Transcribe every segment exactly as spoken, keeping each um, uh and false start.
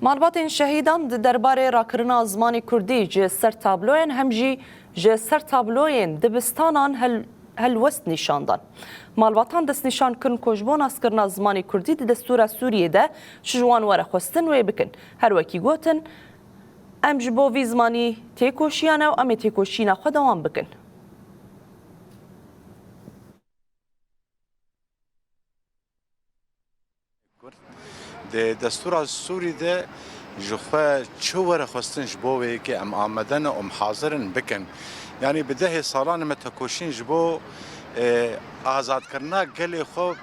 Malbatên şehîdan di derbarê rakirina zimanê kurdî ji ser tabloyên hem jî ji ser tabloyên dibistanan hel-, helwest nîşan dan. Malbatan destnîşan kirin ku ji bo naskirina zimanê kurdî di destûra Sûriyê de çi ji wan were xwestin wê bikin. Her wekî gotin, em ji bo vî zimanî têkoşiyane û em ê têkoşîna xwe dewam bikin. Di destûra Sûrî de ji xwe çi were xwestin ji bo wê yekê em amade ne û em hazir in bikin. Yanî bi dehê salan me tekoşîn ji bo, e, azadkirina gelê xwe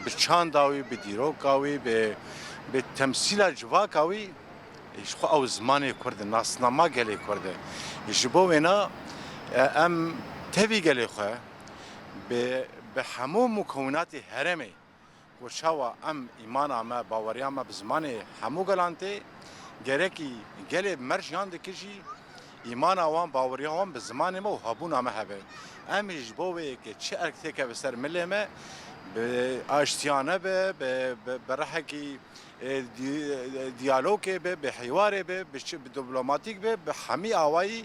bi çanda wî, bi dîroka wî, bi, bi temsîla civaka wî, ji xwe ew zimanê Kurd e, nasnama gelê Kurd e. Ji bo wêna, e, em tevî gelê xwe bi, bi hemû mukewinatê herêmê, ku çawa em îmana me, baweriya me bi zimanê hemû gelan tê, gerekî gelê me re jiyan dike jî îmana wan, baweriya wan bi zimanê me û hebûna me hebe. Em ê ji bo wê yekê çi erk têkeve ser milê me, bi aştiyane be, bi, bi, bi rehekî, e, di-, e, diyalogê be, bi hîwarê be, bi çi, bi diplomatîk be, bi hemî awayî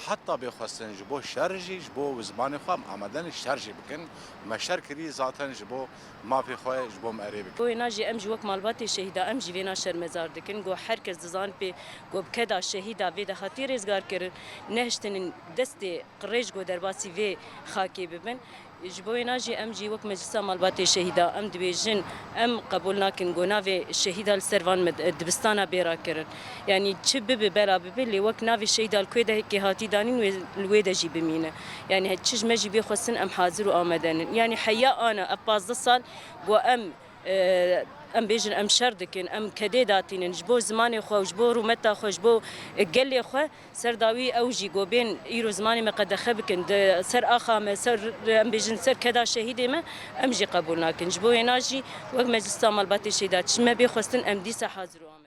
heta bê xwestin ji bo şer jî, ji bo zimanê xwe em amade ne şer jî bikin. Me şer kirî zaten ji bo mafê xwe, ji bo me erê bikin. Bo wêna jî em jî wek malbatê şehîda em jî vêna şermezar dikin. Ku her kes dizan pê ku bi keda şehîda vê de hatî rêzgar kirin, nehiştinin destê qirêj ku derbasî vê xakê bibin. Ji bo wêna jî em jî wek Meclisa Malbatê Şehîda em dibêjin, em qebûl nakin ku navê şehîda li ser van med-, dibistana bê rakirin. Yanî çi bibe bela bibe, lê wek navê şehîda li ku de kê hatî danîn wê, li wê de jî bimîne. Yanî he-, çi ji me jî bê xwestin em hazir û amade nin. Yanî heya ana ev pazdeh sal ku em, e, em bêjin em şer dikin, em kedê datînin ji bo zimanê xwe, ji bo rûmeta xwe, ji bo, e, gelê xwe. Ser dawî ew jî ku bên îro zimanê me qedexe bikin, di ser axa me, ser, em bêjin ser keda şehîdê me, em jî qebûl nakin. Ji bo wêna jî wek Meclisa Malbatê Şehîda çi me bê xwestin, em dîsa hazir û amade.